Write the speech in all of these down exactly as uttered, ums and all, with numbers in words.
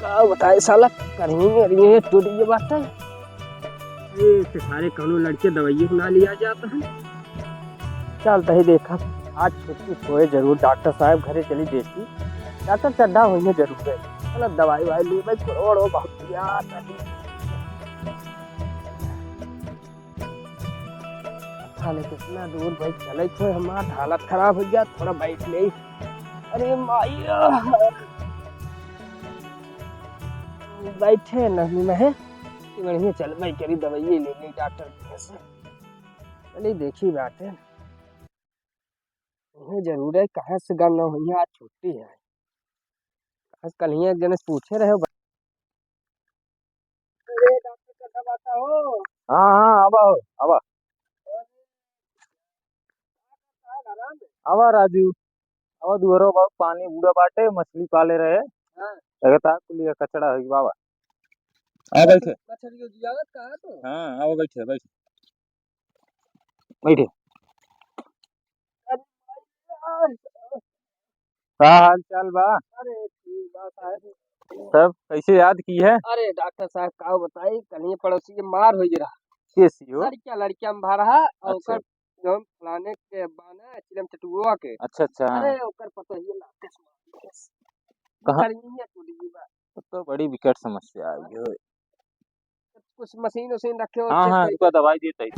का बताई साला, करिये अरिये टूट गए बाटे। ये तो सारे कौनो लड़के दवाइये को ना लिया जाता है। चल तही देखा, आज छुट्टी होए जरूर, डॉक्टर साहब घरे चली देखी, डॉक्टर चड्ढा होइहैं जरूर है। चल दवाई वाई लेबे, गोड़ो बहुत पिरात है। साले कितना दूर भाई चले थे, हमार हालत खराब हो गया, थोड़ा बैठ ले। अरे माई, आह। बैठे नहीं मैं, कि बढ़िया चल, मैं करी दवाई ले ले डॉक्टर के से। चलिए देखी बात है, ये जरूर है, कहाँ से गम ना हुई है, आज छुट्टी है। आज कल ही एक जने से पूछे रहे हो। अरे डॉक्टर चड्ढा बाटा हो। हाँ, हाँ, आवा हो, आवा। और का घर में? आवा राजू, आवा दुआरो बहुत पानी बूढ़ा बाटे, मछली पाले रहे। हाँ। एगो ताक कुलिया कचड़ा होई बाबा। आ बैठे। मछली को जियावत कहाँ तो? हाँ, आवा बैठे, बैठे। बैठे। अरे भाई यार। का हाल चाल बा? अरे ठीक बा साहब। तब कैसे याद की है? अरे डॉक्टर साहब का बताई, कल ही पड़ोसी के मार हो गया। कैसी हो? लड़किया, लड़किया में भा रहा और अच्छा। ओकर जौन फलाने के बा ना, चिलम चटुआ के। अच्छा, अच्छा, हाँ। अरे ओकर पतोहिया लाते से मार दिया। कहाँ? करिया कुली बा। तब तो बड़ी विकट समस्या आई है। कुछ मशीन उशीन रखे हो, हाँ, चेक हाँ, करिए। रुका, दवाई देता ही।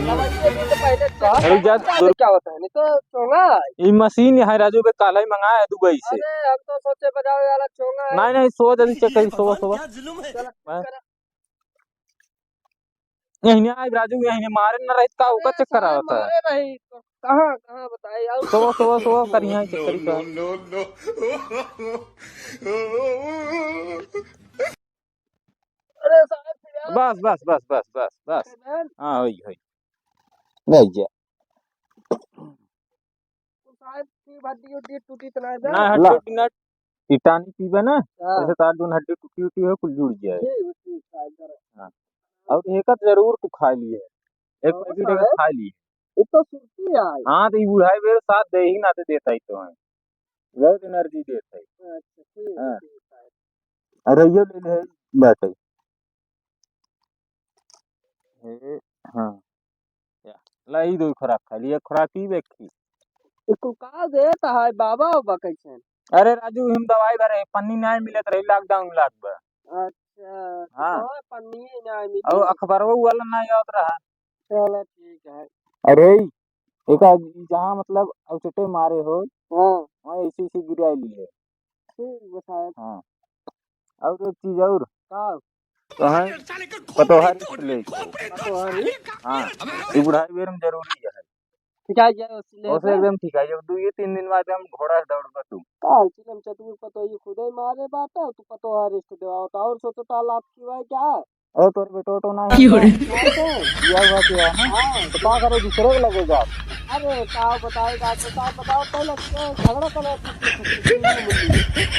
दवाई दे दी तो पहले चेक अरे, करो, जा, क्या दुर- क्या होता है, नहीं तो चोंगा है। ई मशीन है राजू, बे काला ही मंगाया है दुबई से। अरे, हम तो सोचे बजावे वाला चोंगा है। नहीं, नहीं, सो जल्दी चेक करी, सो, सो। चलो, चेक करो। यही नहीं आए राजू, यही नहीं मारे न रहित का होगा, अरे, चेक करा साहब, होता है। मारे नहीं, तो कहाँ, कहाँ बताए, और सो, सो, सो, करिया चेक करी का। अरे साहब, फिर यार बस, बस, बस, बस, बस, बस। अरे बहन। हाँ, होई, होई। नहीं जा। तो साहब की हड्डी उड्डी टूटी तो ना जा? ना, हड्डी ला। उड्डी ना। ई टानिक पीबे ना, हाँ। ऐसे तार जोन हड्डी टूटी उटी हो, कुल जुड़ जाए। ठीक, ठीक, साहब, जरा। हाँ। और एक आध जरूर तू खा लिए। एक हाँ, पैकेट साहब। एक खा लिए। ये तो सुरती है। हाँ, तो ई बुढ़ाई बेर साथ दे ही ना दे देता ही तो है। बहुत एनर्जी देता है। अच्छा, ठीक, हाँ। ठीक, साहब। अरे, ये ले ले, बाटे। ए, हाँ। या, ला, ई दो खुराक खा ली, एक खुराक ई, एक खी। ई कुल का देत है बाबा, बाबा कैसे? अरे राजू, हम दवाई भरे, पन्नी नाहीं मिलत रही, लॉकडाउन लाग बा। अच्छा, तो हाँ। कहाँ पन्नी नाहीं मिली? और अखबारवा वाला नाहीं आवत रहा। चलो ठीक है। अरे, एका जहाँ मतलब अवचटे मारे हो, हाँ। वहाँ ऐसे ऐसे गिराए लिए। ठीक बताए। हाँ। और एक चीज और। का? तो है, पतोहर से ले। पतोहर? हाँ, ये बुढ़ाई बेर में जरूरी है। ठीक है, जाओ, ले ओसे ले। एकदम ठीक है, जब दू ये तीन दिन बाद हम घोड़ा से दौड़ बा तू। का, चिलम चतुर पतोही खुदे मारे बाटा, तू पतोहर से देवा होता, और सोचो तो हालात की भाई क्या? अरे तोर बेटो तो ना क्यों रे? क्या हुआ क्या है ना? हाँ। तो का करे दूसरे के लगे जा। अरे का बताए का, तो का बताओ, पहले के झगड़ा करे।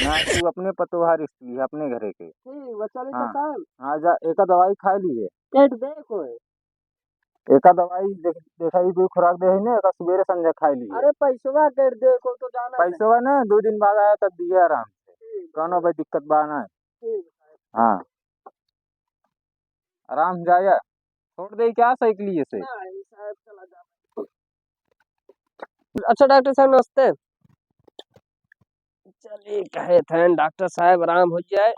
ना, तू अपने पतोहर से ली, अपने घरे के। ठीक बा, चली हाँ। तो साहब। हाँ, जा, एका दवाई खा ली है। पेट दे कोई। एका दवाई देख, देखा, ई दो खुराक दे है ना, एका सुबेरे संझा खा ली है। अरे पैसवा के दे को तो जाना है। पैसवा ना, दो दिन बाद आया तब दिया आराम से। ठीक बा। कौनो भाई दिक्कत बा ना। ठीक बा। हाँ। आराम से जाया, छोड़ दे क्या साइकिल ये से? नहीं, साहब, चला जा। अच्छा, डॉक्टर साहब, नमस्ते। चलिए, कहे थे डॉक्टर साहब, आराम हो जाए।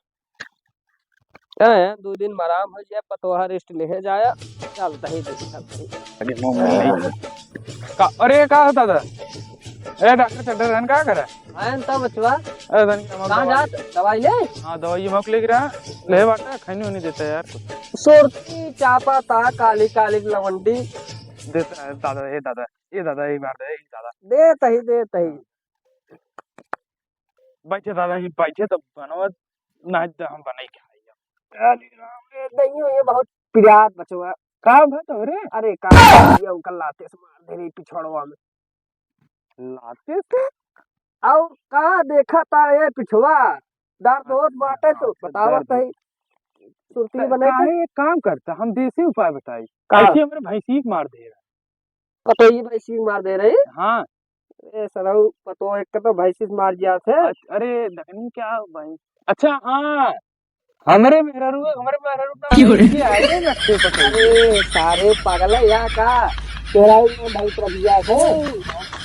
हैं, दो दिन में आराम हो जाए, पतोहा रेस्ट ले जाया। चलता ही, चलता ही। अरे, मोमो नहीं। का, अरे, का होता था? अरे, डॉक्टर चड्ढा रहन का करे? आयन त बचवा। अरे, धन के कहाँ जात? दवाई ले? हाँ, दवाई मौक लेके रहा। ले बाटा, खैनी होने देता यार कुछ। सुरती चापा ता काली काली लवंडी। देता है दादा, ए दादा, ए दादा, ए मार दे, ए दादा। देत ही, देत ही। बैठे दादा, ये बैठे तो बनवा, ना तो हम बनाई खाई। अरे राम रे, नहीं हो, ये बहुत पिरात बचवा। का भा तोरे? अरे का, ये उनका लाते से मार दे रे पिछड़वा में। लाते से? और का देखा था ये पिछवा? दर्द होत बाटे तो बतावत है। सुरती बने के? काहे एक काम करता, हम देसी उपाय बताई। का? ऐसे हमरे भैंसी के मार दे रहा। पतोही भैंसी के मार दे रही? हाँ। ए सरऊ, पतो एक तो भैंसी से मार गया थे। अच-, अरे, दखनी क्या भाई? अच्छा, हाँ, हमरे मेहरारू, हमरे मेहरारू ना क्यों रे? भैंसी आए रे रस्ते पर। अरे, सारे पागल है यहाँ का? तेरा ही में भैंस रख गया थे।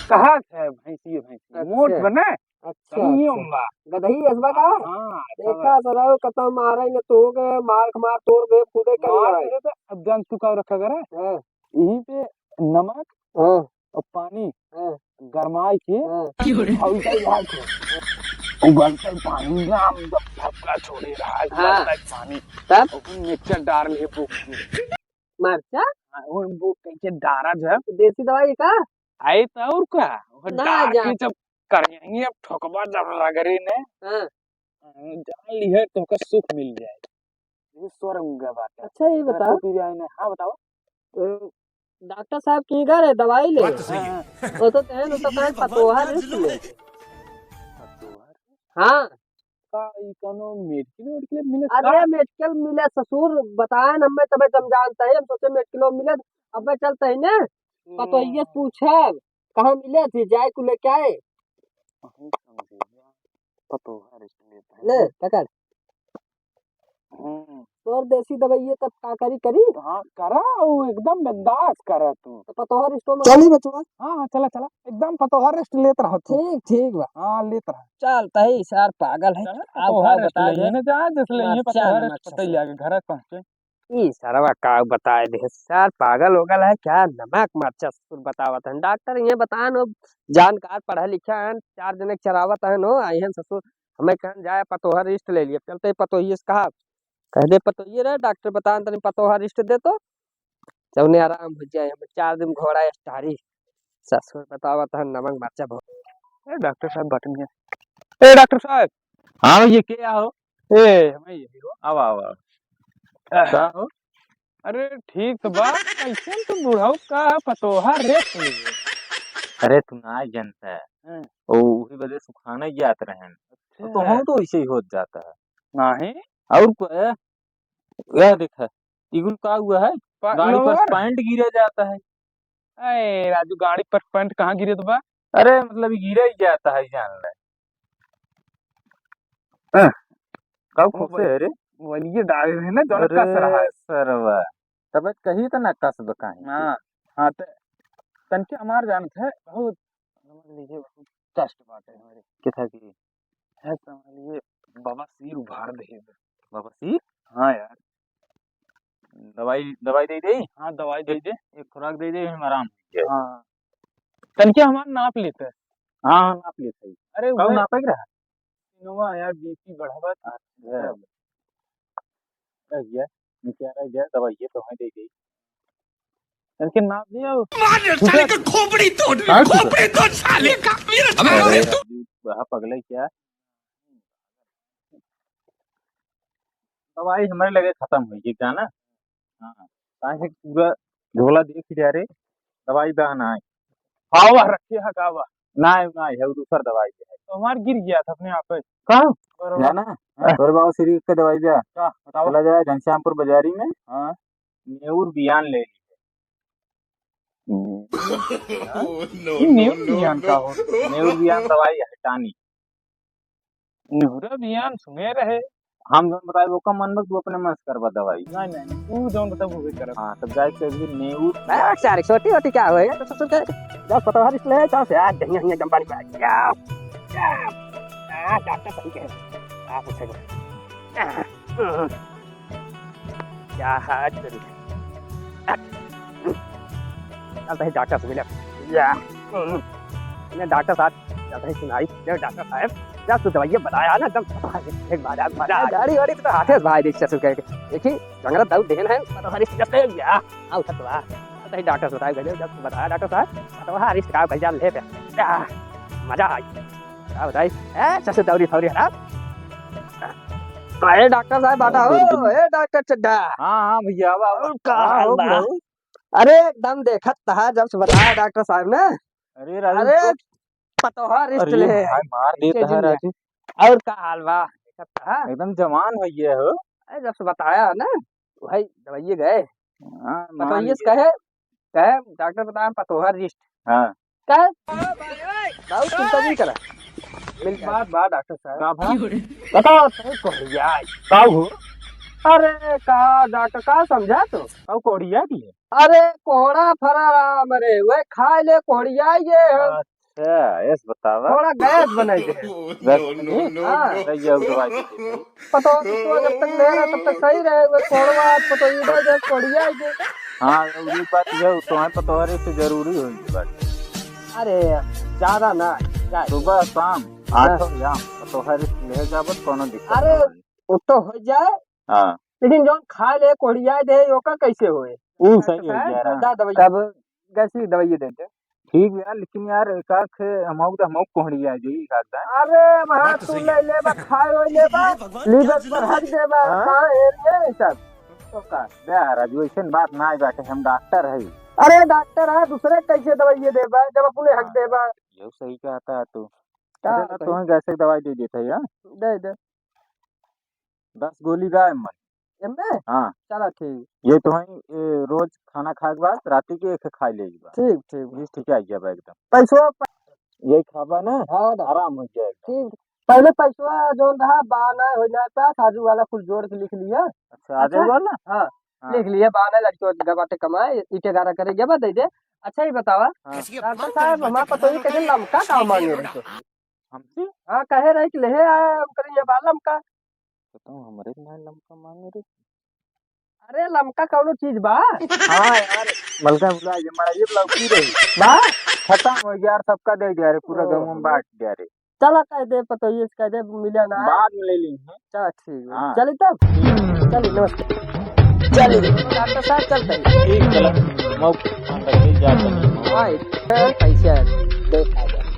कहाँ से है भैंसी, भैंसी? अच्छा। मोट बने? अच्छा, कहीं अच्छा। हम बा। गदही असबा का? हाँ, अच्छा देखा भाई। सरऊ, कतौ मारे न तो हो गए, मार के मार तोड़ दे, कूदे कर मार मारे। दे तो अब जान तू का रखा करे? हाँ। यहीं पे नमक हाँ। और पानी हाँ। गरमाई के हाँ। और उबलते भात को, उबलते पानी में हम जब धक्का छोड़े रहा, हाँ। उबलते पानी, तब? और mixture डाल लिए बुक में। मरचा? हाँ, वो बुक कैसे डारा जब? देसी दवाई का? आई तो और का? वो ना डार जा। के जब करेंगे, अब ठोकबा जब रगड़े ने, हाँ। जान लिहे तो का सुख मिल जाए। ये स्वर्ग का बात है। अच्छा, ये बताओ। पी जाए ने। हाँ, बताओ। तो डॉक्टर साहब की घर है, दवाई ले। बात तो सही है। हाँ। वो तो कहेन, वो तो कहेन, पतोहर रिस्ट ले। पतोहर? हाँ। का ई कोनो मेडिकल वेडिकल मिले अरे, का? मेडिकल मिले ससुर, बताए न, हमें तबे तुम जानते हैं, हम सोचे मेडिकल मिले, अब मैं चलते हैं ने, हम्म। पतोहिए से पूछब, कहाँ मिले थे, जाए को लेके आए। अहू समझे, पतोहर रिस्ट लेता है। ले, पकड़। हम्म। तोर देसी दवाइये तब का करी, करी? हाँ, करा, वो एकदम बिंदास करा तू। तो पतोहर रिस्टो में चली बचवा। हाँ, हाँ, चला, चला। एकदम पतोहर रिस्ट लेत रहो तू। ठीक, ठीक बा। हाँ, लेत रहो। चल, तही सार पागल है। चला, का पतोहर भाव रिस्ट बता ले, दे। ये ना जा, जैसे ले, ये मरचा पतोहर न रिस्ट मरचा पता से। ही आगे घर पहुँचे। ई सरवा का बताए दे, सार पागल हो गल है क्या? नमक मरचा ससुर बतावत हन। डॉक्टर ये बतान हो, जानकार पढ़ा लिखा हन, चार जने के चरावत हन हो, आई हन ससुर, हमें कहन जाए पतोहर रिस्ट ले लिए, चलते ही पतोहिए से कहा, कह दे पतोहिए रे, डॉक्टर बतान तनी पतोहर रिस्ट दे तो, जौने आराम हो जाए, हमें चार दिन घोड़ा स्टारी। ससुर बतावत हन नमक मरचा बहुत। ए डॉक्टर साहब बटन के। ए डॉक्टर साहब। हाँ भैया, के आओ? ए, हमें ये हो। आवा, आवा। आह। का हो? अरे ठीक तो बा, कैसे तू बुढ़ऊ का पतोहा रेट ले? अरे तू ना जनता है। हाँ। ओ, उही बदे सुखाने जात रहन। अच्छा। तो हम तो ऐसे ही होत जाता है। नहीं। और को-, ए, यह देख है, इगुल का हुआ है? पा-, गाड़ी पर लोअर? पैंट गिरे जाता है। अरे राजू, गाड़ी पर पैंट कहाँ गिरे तो बा? अरे मतलब गिरे ही जाता है, जान ले। हाँ, का वो खुश है रे? वलिये डाले रहे ना, जौन अरे कस रहा है। सरवा, तब कही तो ना कस बकाई। हाँ, हाँ, त-, तनके हमार जानत है, बहुत, समझ लीजिए, बहुत कष्ट बाटे हमारे। किथा की? है, समझ लीजिए, बवासीर उभार दे। बवासीर? हाँ यार। दवाई, दवाई दे दे? हाँ, दवाई दे एक, दे। एक खुराक दे दे, हम आराम हो जाए। हाँ। तनके हमार नाप लेते। हाँ, हाँ, नाप लेते ही। अरे, कब वह नापे के रहा? इनोवा यार, बीपी बढ़ावा था। अच्छा। रह गया, निकारा गया, दवाई ये तो है, दे दे। तनके नाप दिया। मार दे साले का खोपड़ी तोड़, काट दे। खोपड़ी तोड़ साले का। मेरा अबे साले अरे। का। राजू, बहा पगले क्या? दवाई हमारे लगे खत्म हो गई, जाना? हाँ, काहे कि पूरा झोला देख ही जा रे, दवाई बा ना है। हाँ, वह रखे है का बा? ना है, ना है, वो दूसर दवाई है। तो हमार गिर गया था अपने आप पे। का? बरोबर। जाना? हाँ। तोरे बाबा श्री के दवाई बा। का? बताओ। चला जाए घनश्यामपुर बाजारी में। हाँ। नेउर बियान ले ली। हम्म। हाँ? No, ये नेउर no, बियान no। का हो? नेउर बियान दवाई है, टानिक। नेउरा बियान सुने रहे। हम जौन बताए, वो कम मन में, तू अपने मन से करबा दवाई। नहीं, नहीं, तू जौन बताए, वो भी करब। हाँ, तब जाए के अभी नेउर बस यार, छोटी होती क्या होए? तो ससुर के जब पतोहर इसलिए, जब से आज दहिया, दहिया एकदम पानी पा गया। आ, डॉक्टर सही कहे। आप उठे। आ, हम्म। क्या हाथ करी? चल भाई डॉक्टर से मिले। या, हम्म। ने डॉक्टर साहब, जब भाई सुनाई, जब डॉक्टर साहब, जब तू दवाइयाँ बताया ना, एकदम एक बार, मजा आ गया। गाड़ी वाड़ी तो हाथे से भाई देख ससुर कह के। देखी, जंगल दाऊ देहन है, पर हमारी जब से या, आओ उठत बा। तही डॉक्टर से बताया, गजब जब बताया डॉक्टर साहब, तो वहाँ रिश्त का भैया ले पे। या, मजा आई। का बताई? ए, ससुर दौरी फौरी हटा। अरे डॉक्टर साहब, बाटा हो। ए डॉक्टर चड्ढा। हाँ, हाँ भैया, आवा, आवा। और का आवा, हाल हो बा? बुढ़ऊ। अरे एकदम देखत तहा, जब से बताया डॉक्टर साहब ने। अरे राजू, अरे तो पतोहा रिस्ट अरे ले। भाई, मार देता है राजू। और का हाल बा? देखत तहा। एकदम जवान भैया हो। अरे जब से बताया ना, वही दवाइये गए। हाँ, मान पतोहिए से गया। कहे, कहे डॉक्टर बताया पतोहा रिस्ट। हाँ। कहे, काऊ चिंता नहीं करा। मिल बात बा डॉक्टर साहब। का भा? बताओ, तू कोढ़िया है। काऊ हो? अरे, का डॉक्टर, का समझा तू? काऊ कोढ़िया भी है? अरे, कोहड़ा फरा राम रे, वह खाए ले कोढ़िया ये हम। अच्छा, ऐस बतावा। थोड़ा गैस बनाई दे। गैस बनी? हाँ। रहिए, अब दवाई दे दे। पतोह तो जब तक ले रहा, तब तक सही रहे, वो कोड़वा, पतोह इधर उधर कोड़िया के। हाँ, ये बात ये तो है, पतोहरे से जरूरी हो ये बात। अरे, ज्यादा ना, जाए। सुबह, शाम, हाँ। आठों या पतोहरे से ले जाबो, कोनो दिक्कत अरे, ना होई। वो तो हो जाए, हाँ। लेकिन जौन खाए ले कोड़िया दे, ओका कैसे होए? ऊ सही हो गया, हाँ। ज्यादा दवाई। तब गैस की दवाई दे दे। ठीक बा यार, लेकिन यार, एकाक हमहू तो हमहू कोहड़िया जाई, एकाक दाई। अरे, वहाँ बात तो तू सही ले है। लेबा, खाए होई लेबा, लीवर पर हक देबा, हाँ? खाए होई ये सब। तो का? बे यार, राजू, ऐसन बात ना बाटे, हम डॉक्टर हई। अरे, डॉक्टर है, दूसरे कैसे दवाई देबा, जब अपने हक देबा? ये सही कहता है तू। का अच्छा, ना, कही? तोहे गैस की दवाई दे देता है, यार। दे दे। दस गोली बा एम्मे। एम्मे? हाँ। चला ठीक। ये तोहई, ए, रोज खाना खाए के बाद राती के एक खाई ले बा। ठीक, ठीक। बीस ठीक आ गया बा एकदम। पैसवा प- ये खाबा ना, हाँ, दा। आराम हो जाएगा। ठीक। पहले पैसवा जौन रहा, बा ना, हो ना पास, आजू वाला कुल जोड़ के लिख लिया। अच्छा, आजू अच्छा? वाला? हाँ। हाँ। लिख लिया, बा ना, लड़की गवा बाटे कमाए, ईटे गारा करे गया बा, दे दे। अच्छा, ये बतावा, हाँ। डॉक्टर साहब, हमार पतोही कैसे लमका का मांगे रहे? हमसे? हाँ, कहे रहे कि लेहे आए, हम करें ये बा लमका। बताओ, हमरे ना लमका मांगे रे। अरे, लमका कौनो चीज बा? हाँ यार, मलका बुला, ये हमारा ये लौकी रही। बा? खत्म हो गया यार, सबका दे दिया रे, पूरा ओहो। गाँव में बांट दिया रे। चला, कह दे, पतोहिए से कह दे, मिला ना है। बाद में ले ली हैं। चला, ठीक है। हाँ। चली तब? चली, नमस्ते। चली, डॉक्टर साहब, चलते हैं। ठीक, चला। मौका फोन करके जा सकते हैं। हाँ, इतना पैसा दे, आ जा।